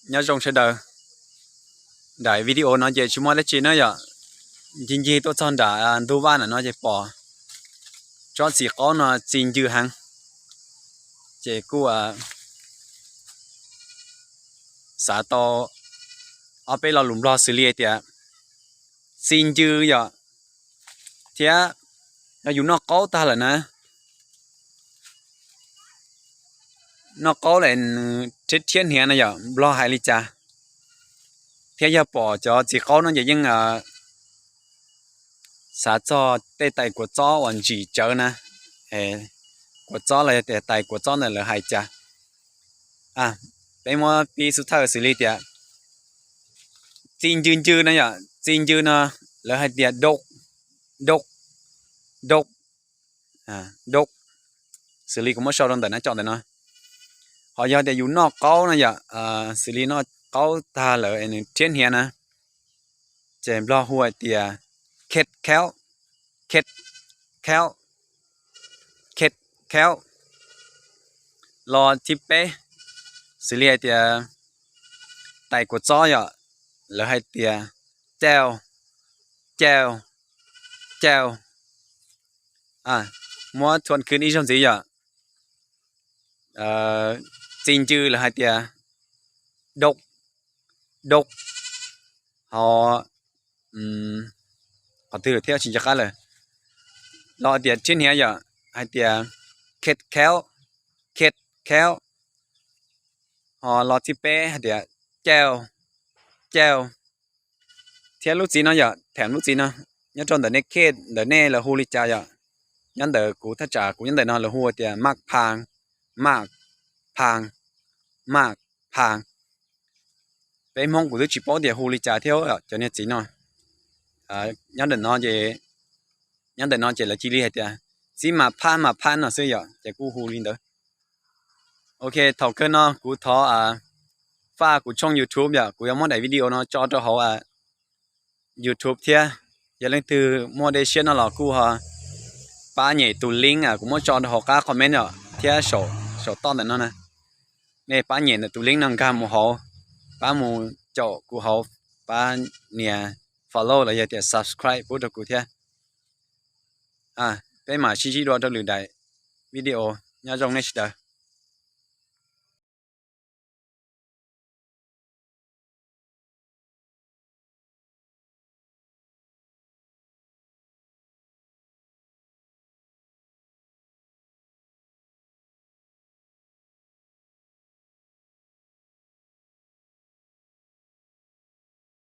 Nyob zoo sawv daws. Daim video no ces tsis muaj dab tsi na yom. Ncig ncig tuaj txog nram ntug vaj ntawm no ces pom tsob txiv qaub no txi ncw heev. Ces kuj xav tau ob peb lo lus Nplog xws li hais tias txi ncw yom, thiab yog yus noj qaub tag lawm na, noj qaub lawm nws rhiab rhiab hniav no yom, Nplog hais li cas? Thiab yog pom cov txiv qaub no ces yeej xav txog tej tais kua txob uas ntsim tsawv na, kua txob los yog tias tais kua txob ntawd lawv hais cas? Peb muab pib xub thawj xws li tias txi ncw ncw no yom, txi ncw no lawv hais tias dok, dok, dok, dok, xws li kuv muab sau rau ntawm na cov ntawm no. Ho yog tias yus noj qaub no yom, xws li noj qaub tag lawm nws rhiab hniav na, ces Nplog hu hais tias khet khaub, khet khaub, khet khaub. Lo thib peb, xws li hais tias tais kua txob yom, lawv hais tias cau, cau, cau. Muab thuam khwb ib zaug ntxiv yom, txi ncw lawv hais tias dok, dok. Ho qhov twg thiab tsis nco qab lawm. Lo tias rhiab hniav yom, hais tias khet khaub, khet khaub. Ho lo thib peb hais tias cau, cau. Thiab lub txiv no yom, tham lub txiv no, nyob rau ntawm nej khej ntawm nej lawv hu li cas yom. Nyob ntawm kuv thaj tsam kuv nyob ntawm no lawv hu tias maj pha, maj pha, maj pha. Peb Hmoob kuv twb tsis paub tias hu li cas thiab cov niag txiv no. Nyob ntawm no ces, nyob ntawm no ces lawv cia li hais tias txiv mas phab mas phab no xwb yom, ces kuj hu li ntawd. Ok, thaum kawg no kuv thov faj kuv tshooj YouTube yom, kuv yuav muab daim video no tso rau hauv YouTube thiab. Yog leej twg muaj dej siab no los kuj ho pab nyem tus link kuv muab tso rau hauv qab comment yom, thiab saum toj ntawm no na. Nej pab nyem ntawm tus link no nkag mus hauv, pab mus caum kuv hauv, pab nias follow los yog tias subscribe pub rau kuv thiab. Peb mam sib ntsib dua rau lwm daim video. Nyob zoo nej sawv daws.